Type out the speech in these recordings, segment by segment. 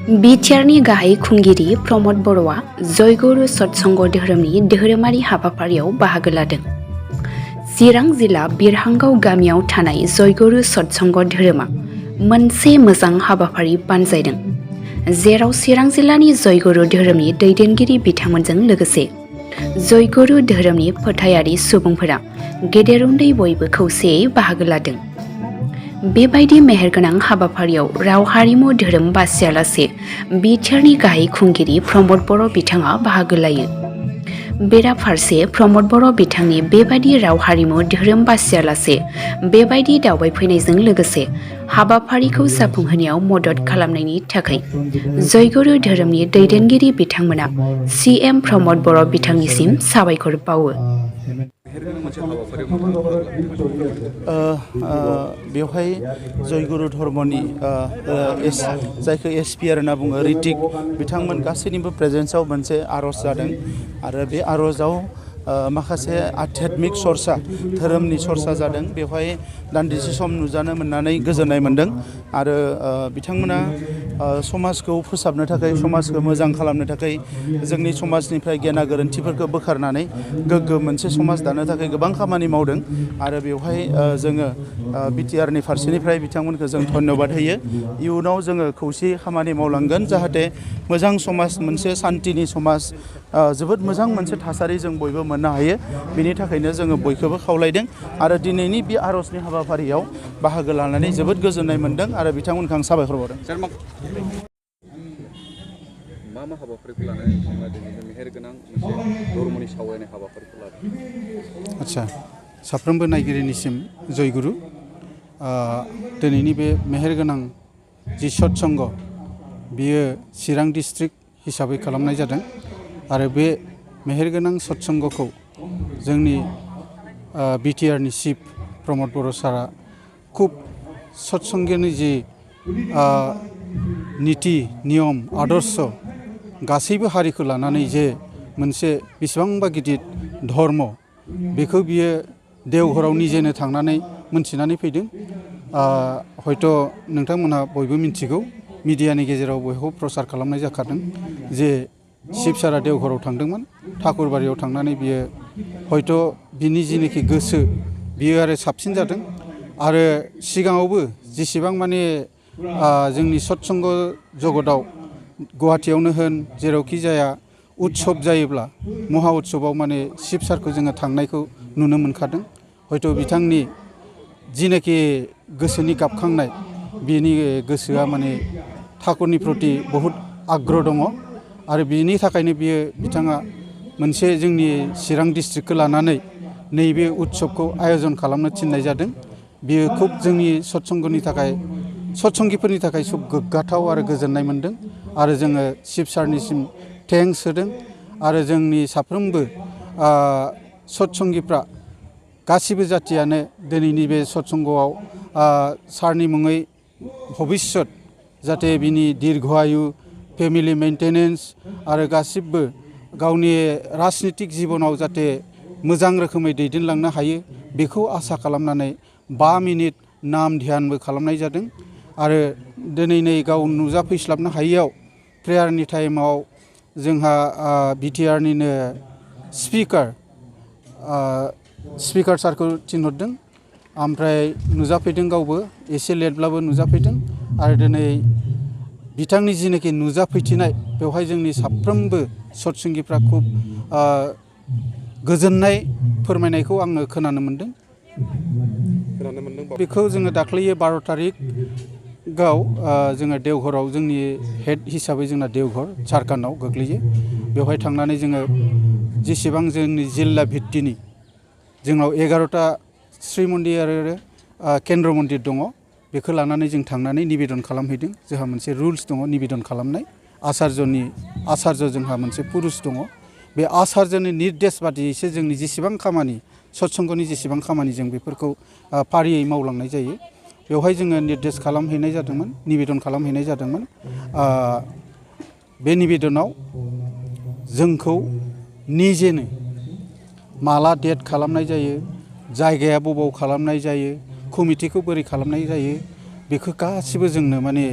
बिटिआरनि गाहाय खुंगिरि प्रमद बर'आ जयगुरु सत्संग धोरोमनि धोरोमारि हाबाफारियाव बाहागो लादों। चिरां जिल्ला बिरहांगाव गामियाव थानाय जयगुरु सत्संग धोरोमा मोनसे मोजां हाबाफारि बानजायदों, जेराव चिरां जिल्लानि जयगुरु धोरोमनि दैदेनगिरि बिथांमोनजों लोगोसे जयगुरु धोरोमनि फोथायारि सुबुंफोरा गेदेर उन्दै बयबो खौसेयै बाहागो लादों। बेबायदि मेहेरगोनां हाबाफारियाव राव हारिमु धोरोम बासियालासे बिटिआरनि गाहाय खुंगिरि प्रमद बर' बिथाङा बाहागो लायो। बेराफारसे प्रमद बर' बिथांनि बेबायदि राव हारिमु धोरोम बासियालासे बेबायदि दावबायफैनायजों लोगोसे हाबाफारिखौ जाफुंहोनायाव मदद खालामनायनि थाखाय जयगुरु धोरोमनि दैदेनगिरि बिथांमोना CM प्रमद बर' बिथांनिसिम साबायखर बावो। बेवहाय जयगुरु धर्मनि जायखौ SPR होनना बुङो ऋतिक बिथांमोन गासैनिबो प्रेजेन्सआव मोनसे आर'ज जादों आरो बे आर'जाव माखासे आध्यात्मिक सरसा धोरोमनि सरसा जादों। बेवहाय दान्दिसे सम नुजानो मोननानै गोजोननाय मोन्दों आरो बिथांमोना समाजखौ फोसाबनो थाखाय, समाजखौ मोजां खालामनो थाखाय जोंनि समाजनिफ्राय गेना गोरोन्थिफोरखौ बोखारनानै गोग्गो मोनसे समाज दानो थाखाय गोबां खामानि मावदों आरो बेवहाय जोङो बिटिआरनि फारसेनिफ्राय बिथांमोनखौ जों धन्यबाद होयो। इयुनाव जोङो खौसेयै खामानि मावलांगोन जाहाथे मोजां समाज, मोनसे सान्थिनि समाज, जोबोद मोजां मोनसे थासारि जों बयबो मोननो हायो। बिनि थाखायनो जोङो बयखौबो खावलायदों आरो दिनैनि बे आर'जनि हाबाफारियाव बाहागो लानानै जोबोद गोजोननाय मोन्दों आरो बिथांमोनखौ आं साबायखर बावदों। मा हाबाफारिखौ लानानै नोंथाङा दिनै मेहेरगोनां मोनसे धर्मनि सावरायनाय हाबाफारिखौ लादों? आदसा, साफ्रोमबो नायगिरिनिसिम जयगुरु। दिनैनि बे मेहेरगोनां जि सत्संग बियो चिरां डिस्ट्रिक्ट हिसाबै खालामनाय जादों आरो बे मेहेरगोनां सत्संगखौ जोंनि बिटिआरनि चिफ प्रमद बर' सारा खुब सत्संगनि जि निति नियम आदर्श गासैबो हारिखौ लानानै जे मोनसे बेसेबांबा गिदिर धर्म, बेखौ बियो देवघराव निजेनो थांनानै मोनथिनानै फैदों। हयथ' नोंथांमोनहा बयबो मिथिगौ, मिडियानि गेजेराव बयखौबो प्रसार खालामनाय जाखादों जे शिब सारा देवघराव थांदोंमोन। ठाकुरबारियाव थांनानै बियो हयथ' बिनि जिनिखि गोसो बियो आरो साबसिन जादों आरो सिगाङावबो जेसेबां माने जोंनि सत्संग जगताव गुवाहाटियावनो होन जेरावखि जाया उत्सब जायोब्ला महा उत्सबाव माने शिब सारखौ जोङो थांनायखौ नुनो मोनखादों। हयथ' बिथांनि जिनाखि गोसोनि गाबखांनाय, बिनि गोसोआ माने ठाकुरनि प्रति बहुद आग्रह दङ आरो बिनि थाखायनो बिथाङा मोनसे जोंनि चिरां डिस्ट्रिक्टखौ लानानै नैबे उत्सबखौ आयोजन खालामनो थिननाय जादों। बियो खुब जोंनि सत्संगिफोरनि थाखाय खुब गोग्गाथाव आरो गोजोननाय मोन्दों आरो जोङो शिब सारनिसिम थेंक्स होदों आरो जोंनि साफ्रोमबो सत्संगिफ्रा गासिबो जाथियानो दिनैनि बे सत्संगआव सारनि मुङै भबिष्यत जाहाथे बिनि दीर्घ आयु, फेमिलि मेन्टेनेन्स आरो गासिबो गावनि राजनितिक जिबनाव जाहाथे मोजां रोखोमै दैदेनलांनो हायो, बेखौ आसा खालामनानै 5 मिनिट नाम ध्यानबो खालामनाय जादों आरो दिनै नै गाव नुजाफैस्लाबनो हायियाव प्रेयारनि टाइमाव जोंहा बिटिआरनिनो स्पिकार सारखौ थिनहरदों, ओमफ्राय नुजाफैदों, गावबो एसे लेटब्लाबो नुजाफैदों आरो दिनै बिथांनि जिनाखि नुजाफैथिनाय बेवहाय जोंनि साफ्रोमबो सत्संगिफ्रा खुब गोजोननाय फोरमायनायखौ आङो खोनानो मोन्दों। बेखौ जोङो दाख्लैयो 12 तारिखआव जोङो देवघराव, जोंनि हेड हिसाबै जोंना देवघर झारखन्डआव गोग्लैयो, बेवहाय थांनानै जोङो जेसेबां जोंनि जिल्ला भित्तिनि जोंनाव 11टा श्री मन्दिर आरो केन्द्र मन्दिर दङ, बेखौ लानानै जों थांनानै निबेदन खालामहैदों। जोंहा मोनसे रुल्स दङ निबेदन खालामनाय, आचार्य जोंहा मोनसे पुरुष दङ। बे आचार्यनि निर्देश बादियैसो जोंनि जेसेबां खामानि, सत्संगनि जेसेबां खामानि जों बेफोरखौ फारियै मावलांनाय जायो। बेवहाय जोङो निर्देश खालामहैनाय जादोंमोन, निबेदन खालामहैनाय जादोंमोन। बे निबेदनाव जोंखौ निजेनो माला डेट खालामनाय जायो, जायगाया बबाव खालामनाय जायो, कमिटिखौ बोरै खालामनाय जायो, बेखौ गासिबो जोंनो माने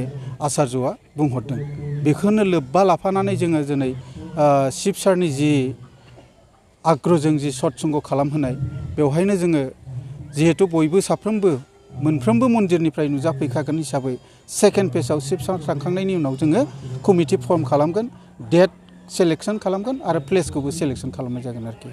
आचार्यआ बुंहरदों। बेखौनो लोब्बा लाफानानै जोङो दिनै शिब सारनि जि आग्रहजों जि सत्संग खालामहोनाय बेवहायनो जोङो जिहेतु बयबो साफ्रोमबो मोनफ्रोमबो मन्दिरनिफ्राय नुजाफैखागोन हिसाबै सेकेन्ड फेजआव शिब सार थांखांनायनि उनाव जोङो कमिटि फर्म खालामगोन, डेट सेलेक्सन खालामगोन आरो प्लेसखौबो सेलेक्सन खालामनाय जागोन आरोखि।